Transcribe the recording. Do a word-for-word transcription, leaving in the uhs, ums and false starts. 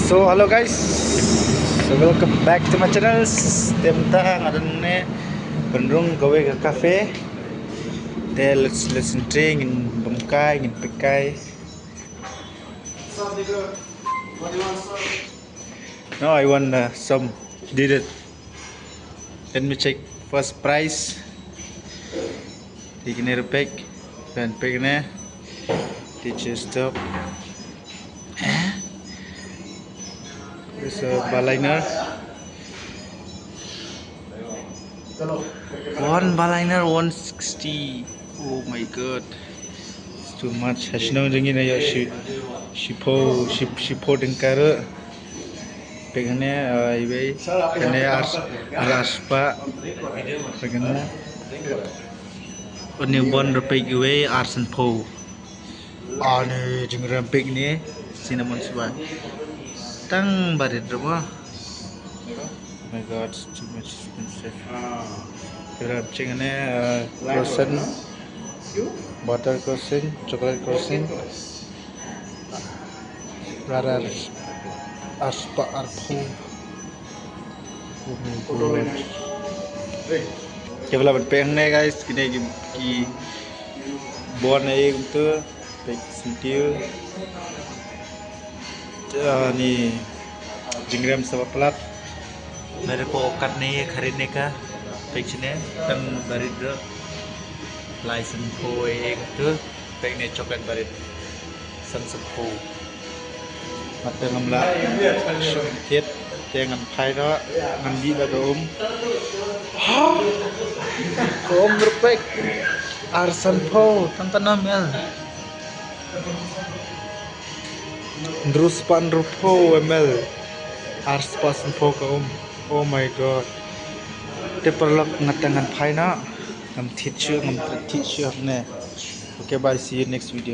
So hello guys, so welcome back to my channel. Te mynta nga don ne pynrung kawei ka cafe. Te let's let's entry, ngin bam kai, ngin pek kai. No, I want uh, some did it. Let me check first price. Te kine ruh pek. Ban pek ne. Teacher stop. Eh? This a baliner. One baliner one sixty. Oh my god. It's too much. Hashnong jong ngi na yo shi shiphew shi shiphew tyngka ruh. Pek ne ai wei. Kane ar ar spah. Pek ne. One bon ruh pek wei ar san phew. Ani jingrem pek ne cinnamon swa. Tang barit ruh mo. Oh my god, it's too much expensive. Kira ching ne uh, croissant, butter croissant, chocolate croissant. Rara aspa arphew. Oh my god. Kevla ban pek ne guys, kine ki ki bon ne kumtu. Pek sentiu. Ani jingrem saba plat. Mere ko okat ne ye kharit ne ka. Pek sine kan barit do. Lai san phew e tu. Pek ne chocolate barit. San san phew. Mate ngam lah. Shum kit. Te ngan phai do. Ngan di ba ka um. Ha. Ka um ruh pek. Ar san phew. Tang tanam ya. Hynriew spah hynriew phew ml. Ar spah san phew ka um. Oh my god. Te paralok nga tang ngan phai na. Ngam thied shuh, ngam thied shuh hangne. Okay, bye, see you next video.